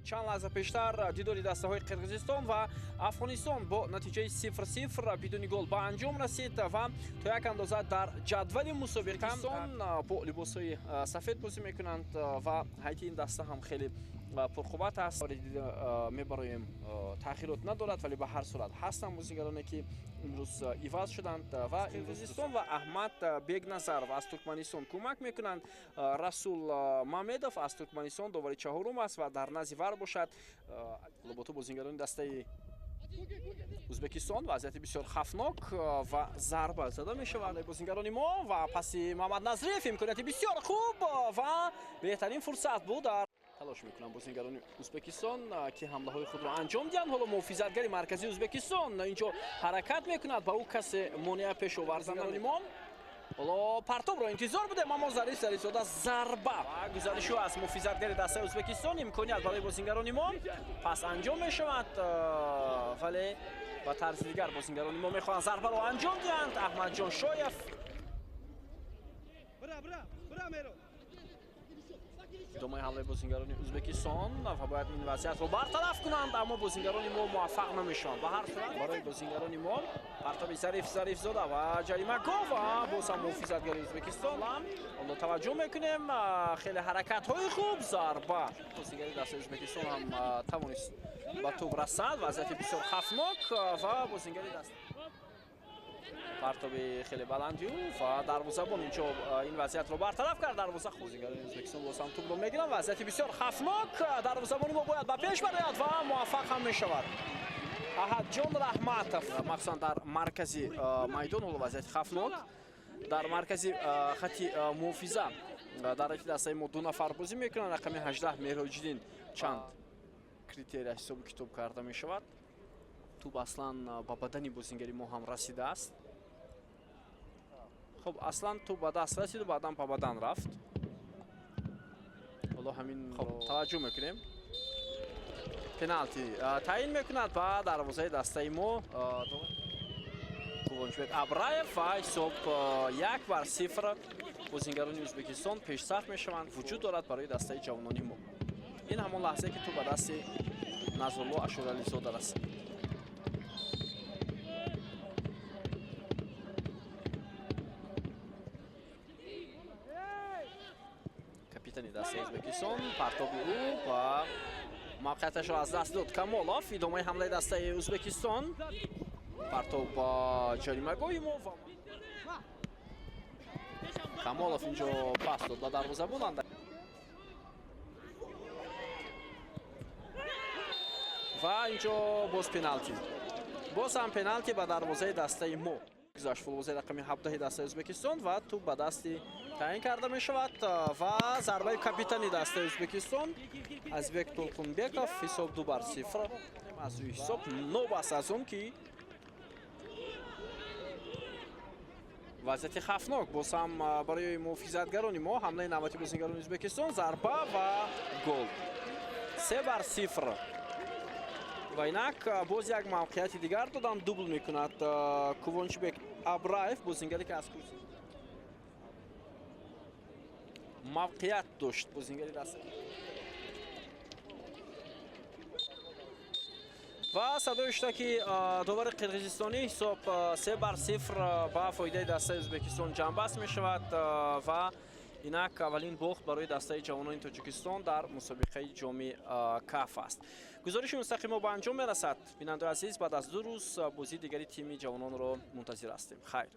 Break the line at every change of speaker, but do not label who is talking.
Чанд лаҳза пештар дидори дастаҳои Қирғизистон ва Афғонистон бо натиҷаи 0-0 бидуни гол ба анҷом расид ва то як андоза дар ҷадвали мусобиқа бо либосҳои сафед бозӣ мекунанд ва ҳайати ин даста ҳам хеле пурқувват аст. Мебароем, таъхирот надорад, вале ба ҳар сурат ҳастанд бозигароне ки имрӯз иваз шуданд ва Қирғизистон ва Аҳмад Бегназаров аз Туркманистон кӯмак мекунанд. Расул Мамедов аз Туркманистон довари чаҳорум аст ва дар назди вар бошад лоботу бозигарони дастаи Ӯзбекистон. Вазъияти бисёр хавфнок ва зарба зада мешавад бозигарони мо ва паси Мамад Назриев имконияти бисёр хуб ва беҳтарин фурсат буд. Талош мекунанд бозигарони Ӯзбекистон ки ҳамлаҳои худро анҷом диҳанд. Ҳоло муҳофизатгари марказии Ӯзбекистон инҷо ҳаракат мекунад, ба ӯ касе монеа пеш оварзанони мо. Ҳоло партобро интизор будем, аммо Зариф Зарифзода зарба гузаришу аз муҳофизатгари дастаи Ӯзбекистон. Имконият барои бозигарони мо пас анҷом мешавад, вале ба тарзи дигар бозигарони мо мехоҳанд зарбаро анҷом диҳанд. Аҳмадҷон Шоев идомаи ҳамлаи бозигарони Ӯзбекистон ва бояд ин вазъиятро бартараф кунанд, аммо бозигарони мо муваффақ намешаванд. Ба ҳар сурат барои бозигарони мо партоби Зариф Зарифзода ва ҷаримагоҳ ва боз ҳам муҳофизатгари Ӯзбекистон. Ҳоло таваҷҷӯҳ мекунем, хеле ҳаракатҳои хуб, зарба. Бозигари дастаи Ӯзбекистон ҳам тавонист ба тӯб расад. Вазъияти бисёр хавфнок ва бозигари даст партоби хеле баландию ва дарвозабон инҷо ин вазъиятро бартараф кард. Дарвоза бозигарони Ӯзбекистон боз ҳам тӯбро мегиранд. Вазъияти бисёр хавфнок, дарвозабони мо бояд ба пеш барояд ва муваффақ ҳам мешавад. Аҳадҷон Раҳматов махсусан дар маркази майдон. Ҳоло вазъияти хавфнок дар маркази хати муҳофиза дар ҳайати дастаи мо ду нафар бозӣ мекунанд. Рақами 18 Меҳроҷиддин чанд критерия ҳисобу китоб карда мешавад. Тӯб аслан ба бадани бозигари мо ҳам расидааст. Хуб, аслан тӯб ба даст расиду баъдан ба бадан рафт. Ҳоло ҳамин таваҷҷӯҳ мекунем. Пеналти таъин мекунад ба дарвозаи дастаи мо Қувончбек Абраев ва ҳисоб 1-0 бозигарони Ӯзбекистон пешсаф мешаванд. Вуҷуд дорад барои дастаи ҷавонони мо. Ин ҳамон лаҳзае ки тӯб ба дасти Назрулло Ашурализода расид. Капитани дастаи Ӯзбекистон партоби ӯ ва мавқеияташро аз даст дод Камолов. Идомаи ҳамлаи дастаи Ӯзбекистон, партоб ба ҷаримагоҳи мо ва Камолов инҷо пас дод ба дарвозабон. Ва инҷо боз пеналти, боз ҳам пеналти ба дарвозаи дастаи мо. Гузашт футболбози рақами 17 дастаи Ӯзбекистон ва тӯб ба дасти таъин карда мешавад ва зарбаи капитани дастаи Ӯзбекистон Азбек Толқунбеков. Ҳисоб 2-0. Аз рӯи ҳисоб нобаст аз он ки вазъияти хавфнок боз ҳам барои муҳофизатгарони мо. Ҳамлаи навбати бозигарони Ӯзбекистон, зарба ва гол. 3-0. Ва инак боз як мавқеияти дигар доданд. Дубл мекунад Кувончбек Абраев, бозингаре ки аз курси мавқеият дошт бозингари даста. Ва садои шуда ки довари қирғизистонӣ ҳисоб 3-0 ба фоидаи дастаи Ӯзбекистон ҷамъбаст мешавад ва инак аввалин бохт барои дастаи ҷавонони Тоҷикистон дар мусобиқаи ҷоми каф аст. Гузориши мустақим мо ба анҷом мерасад. Бинандаи азиз, баъд аз 2 рӯз бозии дигари тими ҷавононро мунтазир ҳастем. Хайр.